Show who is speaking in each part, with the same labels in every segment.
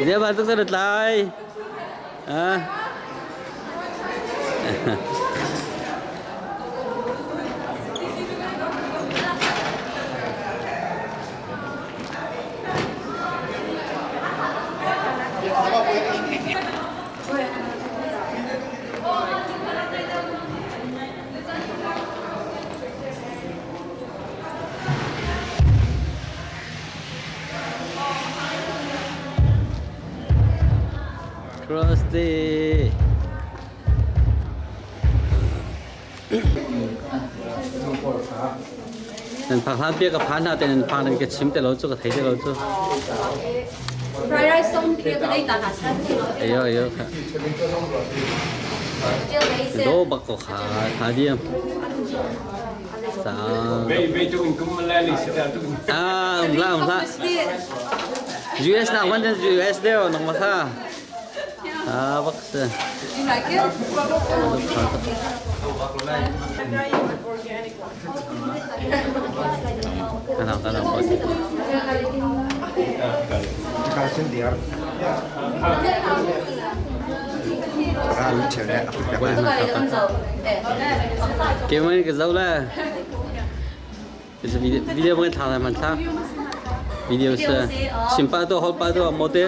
Speaker 1: Dia bantuk sa tlai. Ah. Krusty. Nan phak hlan pia ka phan hna te nan phak nan ka chim te lo cu ka thei te lo cu.
Speaker 2: Fried rice song khi ka dei ta ha san.
Speaker 1: Ayo ayo kha. Do bak ko kha tha diam. Sa. Ah, um la um la. US na wan US deo nang ma kha. Ah, bak se.
Speaker 2: You like it?
Speaker 1: Keimah nih ka zoh le video bangin thla lai man thla. Video se simpa to hol pa to mote.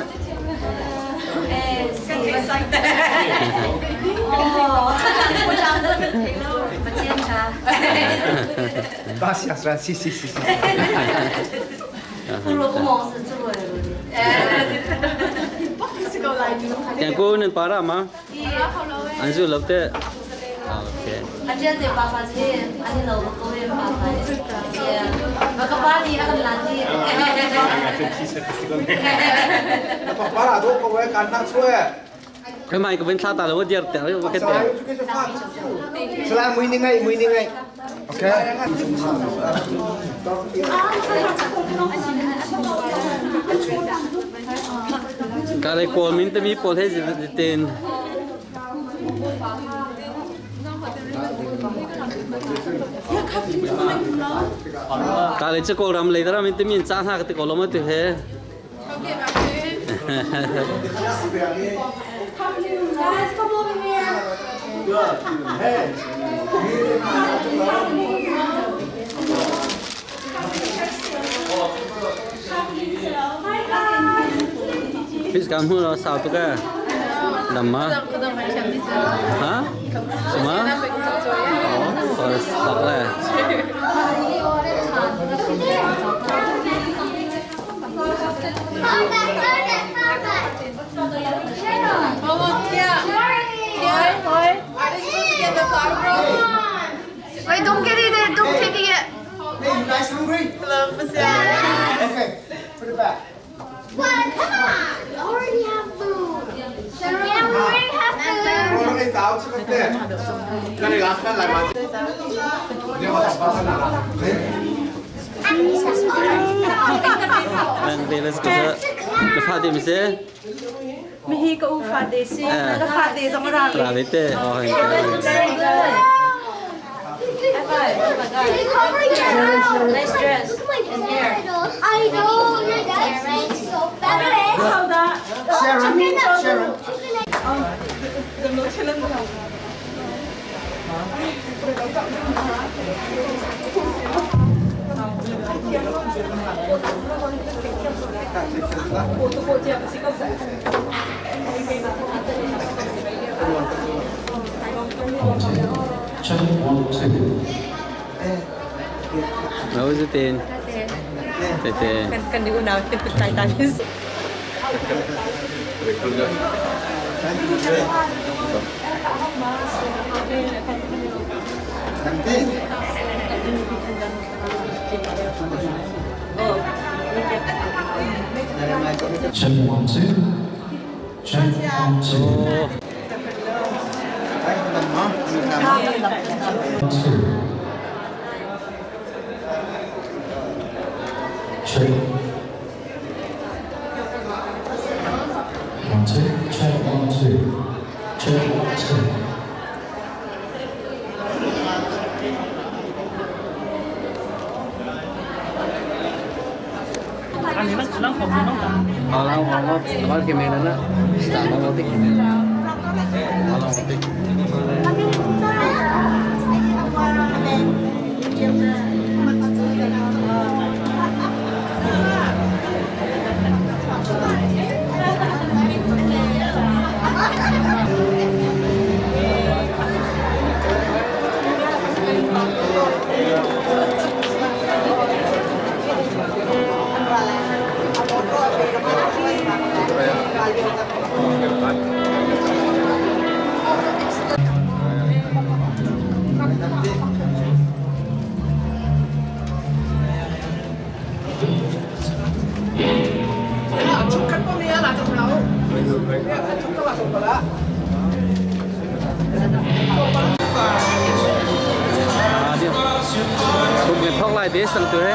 Speaker 1: Tiang ko nan para ma? An zu lo te. Okay. Khoi mai ka vin thla ta lo diar te ri ka te.
Speaker 3: Salam mui ni ngai mui ni ngai. Okay.
Speaker 1: Ka le kawl min te mi pawl he ten. Ka le chu Kawlram lei dara min te min cha hna ka ti ko lo ma tu he.
Speaker 2: Guys, come over here. Hi guys.
Speaker 1: Fish kam hu lo sau tu ka. Dam ma. Ha? Suma? Oh, tak le.
Speaker 2: Wait, don't get it. Don't take it yet.
Speaker 3: Hey, you guys hungry? Okay, put it back.
Speaker 4: What? Come on! We already have food. Yeah, we already have food.
Speaker 1: Nan te let's go. Na fa te mi se?
Speaker 5: Mihi ka u fa te si. Ka fa te zong ra
Speaker 1: Ra ve te. Oh,
Speaker 2: Very good.
Speaker 4: Nice
Speaker 2: dress.
Speaker 4: Look at my dad. I know your dad's so better.
Speaker 5: How da?
Speaker 3: Sharon, Sharon.
Speaker 6: Check 1 2.
Speaker 1: No zu tin. Te te.
Speaker 5: Kan ni unau te tai tai.
Speaker 6: Check 1 2. Check 1 2.
Speaker 1: Oh.
Speaker 6: 1 2. Check 1 2. Check 1 2. Check 1 2.
Speaker 1: 好了，我我给没了呢，打了我得给没了。好了，我得。 Cùng người thoát lại để sang tuổi.